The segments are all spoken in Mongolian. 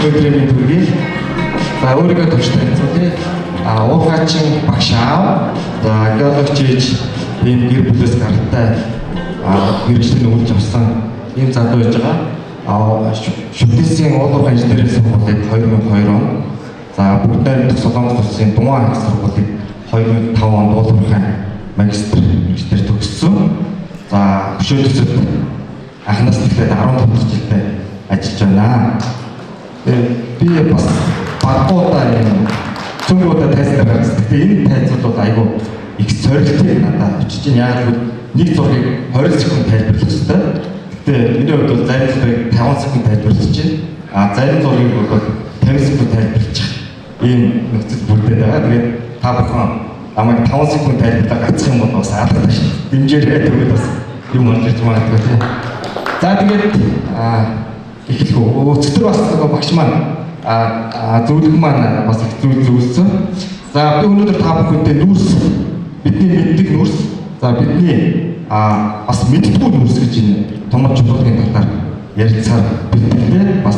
Өдрийн мэнд хүргэе. За, өөрийгөө товч танилцуулъя. Уурхайчин багш аав. За, геологч ээж, ийм гэр бүлээс гаралтай, мэргэжлийн өгүүлж авсан ийм залуу байж байгаа. Шүтээсийн уул уурхай инженерийн сургуулийг 2002 он, за, Бүгд найрамдах Солонгос улсын Дунгуа их сургуулийг 2005 онд уул уурхай магистр мэргэжлээр төгссөн. За, хөшөө төсөд анхнаас эхлээд 15 дахь жилдээ ажиллаж байна. Би бас баггуудаа юм цөмгүүдээ тайзнаар гаргасан. Гэхдээ энэ тайзууд бол айгүй их сорилтыг надад авчиж байна. Яг гэвэл нэг зургийг 20 секунд тайлбарлах хэрэгтэй. Гэхдээ миний хувьд бол зарим зургийг 50 секунд тайлбарлаж байна. Зарим зургийг бол 50 секунд тайлбарлах ийм нөхцөл бүрдээд байгаа. Тэгээд та бүхэн намайг 5 секунд тайлбарлаа гацах юм бол бас алга тааш. Дэмжээрэй, тэгвэл бас юм болж ирж магадгүй, тийм. За, тэгээд эхлэх үү. Өчигдөр бас нөгөө багш маань зөвлөх маань бас их зүйл зөвлөсөн. За, би өнөөдөр та бүхэнтэй нүүрс, бидний мэддэг нүүрс, за, бидний бас мэддэггүй нүүрс гэж энэ томор чулуугийн талаар ярилцахаар бэлтгэлээ. Бас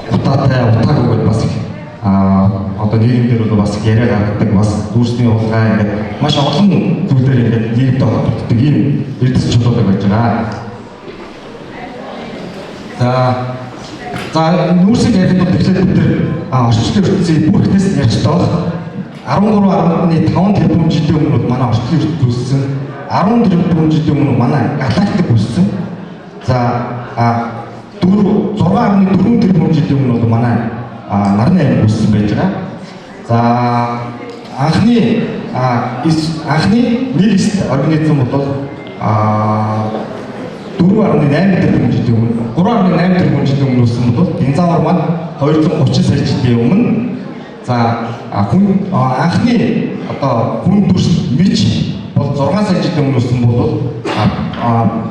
утаатай, утаагүй гэдээ бас их одоо нийгэмдэр бол бас их яриа гаргадаг, бас нүүрсний хулгай ингээд маш олон зүйлээр ингээд нийгэмтэй холбогддог ийм эрдэс чулуудаг байж байгаа. За, нүүрсийг ярих бол тэгэхээр бид нар орчлон ертөнцийн бүр эхнээс нь ярьж байгаа. 13.5 тэрбум жилийн өмнө бол манай орчлон ертөнц үүссэн. 10 тэрбум жилийн өмнө манай галактик үүссэн. За, 4 6.4 тэрбум жилийн өмнө бол манай нарны аймаг үүссэн байж байгаа. За, анхны нэг эст организм бол 4.8 тэрбум жилийн өмнө, 3.8 тэрбум жилийн өмнө үүссэн бол динозавр маань 230 сая жилийн өмнө, за, хүн анхны одоо хүн төрс мич бол 6 сая жилийн өмнө үүссэн бол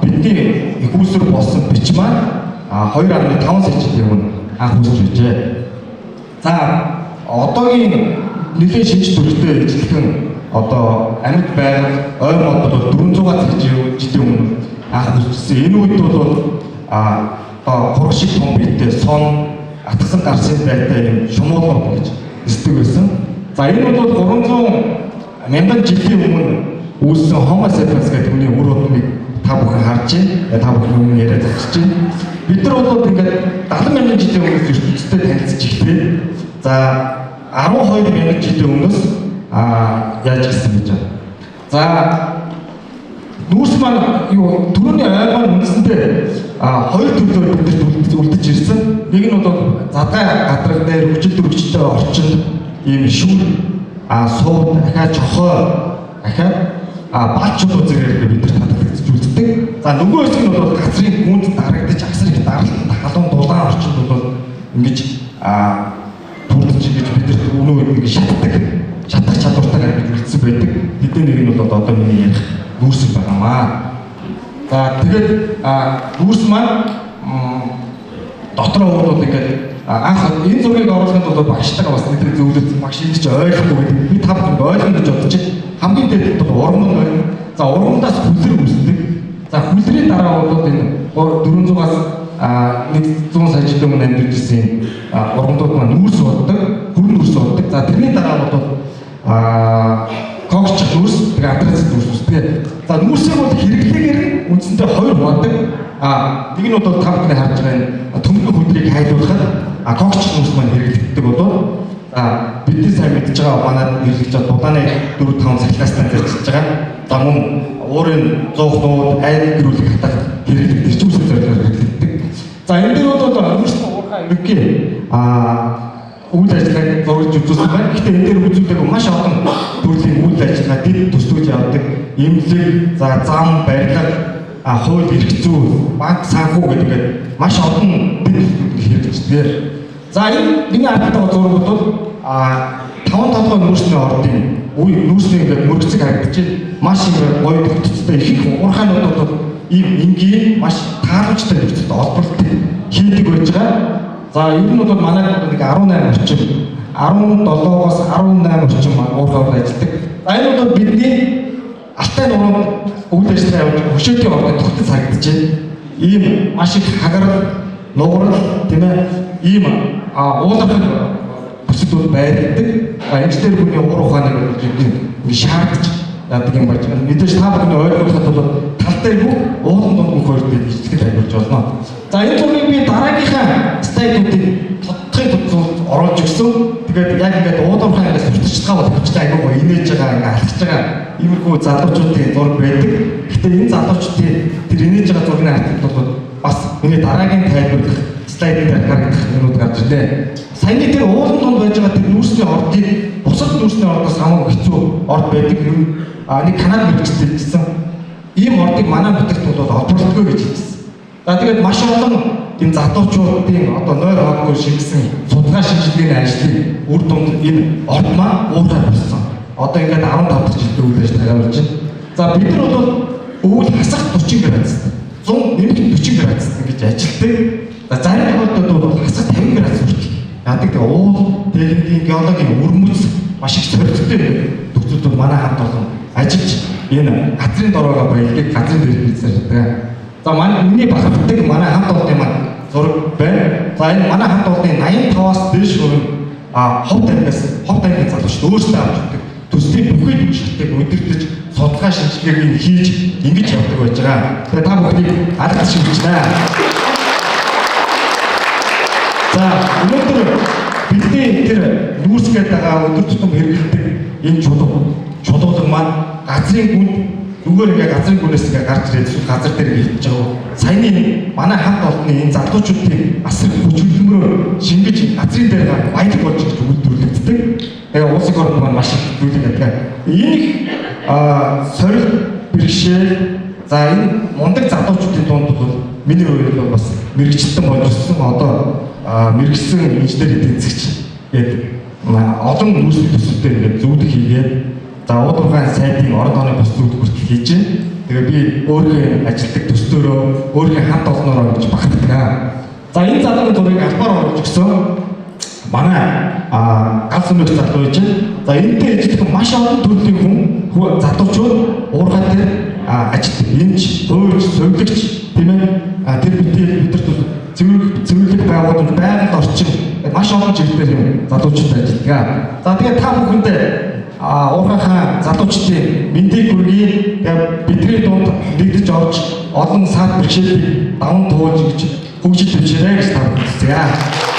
бидний эх үүсвэр болсон бич маань 2.5 сая жилийн өмнө анх үүсэж байжээ. За, одоогийн нэлээд шинж төрхтэй ижилхэн одоо амьд байгаль ой мод бол 400 сая жилийн өмнө анх үүссэн. Энэ үед бол одоо хураг шиг том биетэй, сон атгасан гарсын дайтай юм шумуулууд гэж эсдэг байсан. За, энэ бол 300 мянган жилийн өмнө үүссэн Homo sapiens гэдэг хүний үр удмыг та бүхэн харж байна. Та бүхэн өмнө яриа зогсож байна. Бид нар бол ингээд 70 мянган жилийн өмнөөс ертөнцтэй танилцж эхлэв. За, 12 мянган жилийн өмнөөс яаж гисэн гэж байна. За, нүүрс маань юу, түрүүний ой маань үндсэндээ хоёр төрлөөр бид нарт үлдэж ирсэн. Нэг нь бол задгай гадраг дээр хүчил төрөгчтэй орчинд ийм шүр сууд, ахаа чохой, ахаа бал чулуу зэрэг бид нар татагдаж үлддэг. За, нөгөө хэсэг нь бол газрын гүнд дарагдаж асар их даралтанд халуун дулаан орчинд бол ингэж бүрдэж ингэж бид нарт өнөө үед ингэж шатдаг. Шатах чадвартайгаар ингэж үлдсэн байдаг. Тэдний нэг нь бол одоо миний ярих нүүрс байгаамаа. За, тэгээд нүүрс маань дотроо бол ингээд анх энэ зургийг оруулахын тулд багштайгаа бас нэг зөвлөд, багш, энэ чи ойлгохгүй гэдэг. Би та бүхэнд ойлгоно гэж бодож байна. Хамгийн дээд бол ургам байна. За, ургамдаас хүлэр үүсдэг. За, хүлрийн дараа бол энэ 400-аас 100 сая жилийн өмнө амьдарч ирсэн ургамдууд маань нүүрс болдог, хүрэн нүүрс болдог. За, тэрний дараа бол когчих нүүрс, тэгээ антрацит нүүрс үүсдэг. За, нүүрсийг бол хэрэглээгээр нь үндсэндээ хоёр хуваадаг. Нэг нь бол та бүхний харж байгаа энэ төмөрийн хүдрийг хайлуулахад когчих нүүрс маань хэрэглэгддэг болоо, за, бидний сайн мэдж байгаа, манай хэрэглэж байгаа дулааны 4 5 цахилгаан зарчилж байгаа. За, мөн уурын зуухнууд, айл гэрүүлэг хатах хэрэглэгдэх, эрчим зорилгоор хэрэглэгддэг. За, энэ дээр бол нүүрсний уурхай ерөнхий үйл ажиллагааг зурж үзүүлсэн байна. Гэхдээ энэ дээр үзүүлдэг маш олон төрлийн үйл ажиллагаа дэд төслөж явдаг. Эмнэлэг, за, зам, барилга, хууль эрх зүй, банк санхүү гэдэг ингээд маш олон дэд төслүүд хэрэгждэг. За, энэ миний харж байгаа зураг бол таван толгой нүүрсний ордын үе нүүрсний ингээд мөргөцөг харагдаж байна. Маш ингээд гоё тогтцтой, их их уурхайнууд бол ийм энгийн, маш тааламжтай нөхцөлд олборлолт хийдэг байж байгаа. За, ер нь бол манай нэг 18 орчим, 17-оос 18 орчим уурхайд ажилладаг. За, энэ бол бидний Алтай нуруунд үйл ажиллагаа явуулж хөшөөтийн ордын тогтоц харагдаж байна. Ийм маш их хагарал, Нугарал тийм ээ ийм уулах бүсэд бол байрладаг. Инженер хүний уур ухааныг ингэ шаардж яадаг юм байж. Мэдээж та бүхний ойлгоход бол тал дээр бүх уулан дунд бүх хоёр дээр ижлэхэд агуулж болно. За энэ зургийг би дараагийнхаа слайдуудыг тодтохын тулд оруулж өгсөн. Тэгээд яг ингээд уулуурхаа ингээд сурталчилгаа бол хөвчлээ айгүй гоё инээж байгаа, ингээд алхаж байгаа иймэрхүү залуучуудын зураг байдаг. Гэхдээ энэ залуучдын тэр инээж байгаа зургийн артд бол бас миний дараагийн тайлбарлах слайд дээр харагдах юмнууд гарч ирлээ. Саяны тэр уулан дунд байж байгаа тэр нүүрсний ордыг бусад нүүрсний ордоос хамаагүй хэцүү орд байдаг юм. Нэг Канад мэргэжил хэлсэн. Ийм ордыг манай нутагт бол олборлохгүй гэж хэлсэн. За тэгээд маш олон энэ залуучуудын одоо нойр хоолгүй шингэсэн судалгаа шинжилгээний ажлын үр дүнд энэ орд маань уурхай болсон. Одоо ингээд 15 дахь жилдээ үйл ажиллагаа явуулж байна. За бид нар бол өвөл хасах 40 градус, 100 нэмэх 40 градус ингэж ажилтдаг. За зарим тохиолдолд бол хасах 50 градус хүртэл яадаг. Тэгээ уул, техникийн, геологийн өвөрмөц маш их сорилттой нөхцөлд манай хамт олон ажиллаж энэ газрын дор байгаа баялагийг газрын дээр хийцээр байдаг. За манай миний бахархдаг манай хамт олонны маань зураг байна. За энэ манай хамт олонны 85-аас дээш хувь Ховд аймгаас Ховд аймгийн залуучууд өөрсдөө авч өгдөг төслийн бүхий л шатыг удирдах судалгаа шинжилгээг хийж ингэж явдаг байж байгаа. Тэгээ та бүхнийг алга шивж байна. За өнөөдөр бидний тэр нүүрсгээд байгаа өдөр тутам хэрэглэдэг энэ чулуулга маань газрын гүнд зүгээр ингээ газрын гүнээс ингээ гарч ирээд эсвэл газар дээр хийж байгаа. Саяны манай хамт олонны энэ залуучуудын асар хүч хөдөлмөрөөр шингэж газрын дээр баялаг болж гэж үйлдвэрлэгддэг. Тэгээ улсын орнд маань маш их зүйлийг яддаг. Энэ их сорил бэрхшээл, за энэ мундаг залуучуудын дунд бол миний хувьд бол бас мэргэжилтэн болж өссөн. Одоо мэргэжсэн инженер эдийн засгч гэдэг олон нүүрсний төсөлтөөр ингээд зүйдэх хийгээд, за уулуурхайн сайдын орон тооны бус зүйдэх хүртэл хийж байна. Тэгээ би өөрийнхөө ажилтдаг төслөөрөө өөрийнхөө хамт олноороо гэж бахархдаг. За энэ залууны зургийг албаар оруулж өгсөн манай гал сүмэг залуу гэж. За энэтэй ижилхэн маш олон төрлийн хүн залуучууд уурхай дээр ажилтдаг. Эмч, хуульч, сувилагч тийм ээ. Тэр бидэрт бол цэвэрлэг байгууламж, байгаль орчин маш олон чиглэлээр юм залуучууд ажилладаг. За тэгээд та бүхэндээ уурхайхаа залуучдын мэндийг хүргэе. Тэгээд бидний дунд нэгдэж орж олон саад бэрхшээлийг даван туулж гэж хөгжил дэвшээрэй гэж та бүхэнд хүсье.